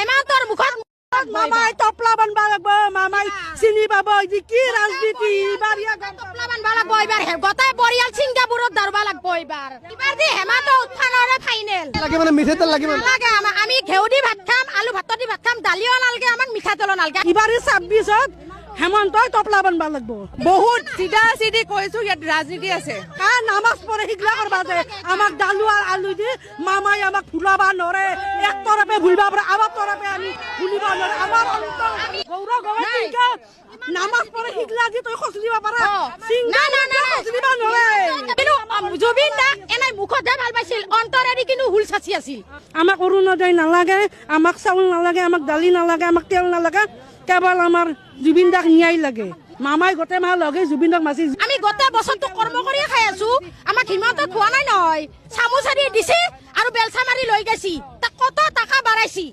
হেমন্তৰ মুখত মামাই টপলা বানবা লাগব, মামাই চিনি পাব যে কি ৰাজনীতি। এইবাৰ ইয়া গম পাব। টপলা বানবা লাগব এইবাৰ, গোটেই পৰিয়াল ছিংগাপুৰত দৌৰবা লাগব এইবাৰ। এইবাৰ দি হেমন্ত উত্থানৰে ফাইনেল। লাগে মানে মিঠাতেল লাগে মানে নালাগে আমাক। আমি ঘেউ দি ভাত খাম, আলু ভাত দি ভাত খাম, দালিও নালাগে আমাক, মিঠাতেলো নালাগে। এইবাৰ 26ত হেমন্তই টপলা বানবা লাগব। বহুত চিধা চিধি কৈছো, ইয়াত ৰাজনীতি আছে। কাৰ নামাজ পঢ়ে সিগলা কৰবা যে আমাক দালু আৰু আলু দি মামাই আমাক ভুলাবা নৰে। এক তৰফে ভুলবা পাৰে, আমাৰ তৰফে আমি ভুলিব নৰে। আমাৰ অন্তৰ গৌৰৱ গগৈ নামাজ পঢ়ে সিগলা দি তই খচলিব পাৰা, না না না, খচলিব নৰে। কিন্তু জুবিন দাক এনেই মুখতহে ভাল পাইছিল, অন্তৰেদি কিন্তু হুল চাচি আছিল। আমাক অৰুণোদয় নালাগে, আমাক চাউল নালাগে, আমাক দালি নালাগে, আমাক তেল নালাগে, কেৱল আমাৰ জুবিন দাক ন্যায় লাগে। মামাই গোটেই মাহ লগে জুবিন দাক মাছি। আমি গোটেই বছৰটো কৰ্ম কৰিয়ে খাই আছো, আমাক হিমন্ত খোৱা নাই নহয়। চামুচেদি দিছে আৰু বেলচা মাৰি লৈ গৈছি, তাক কত টকা বাঢ়াইছি।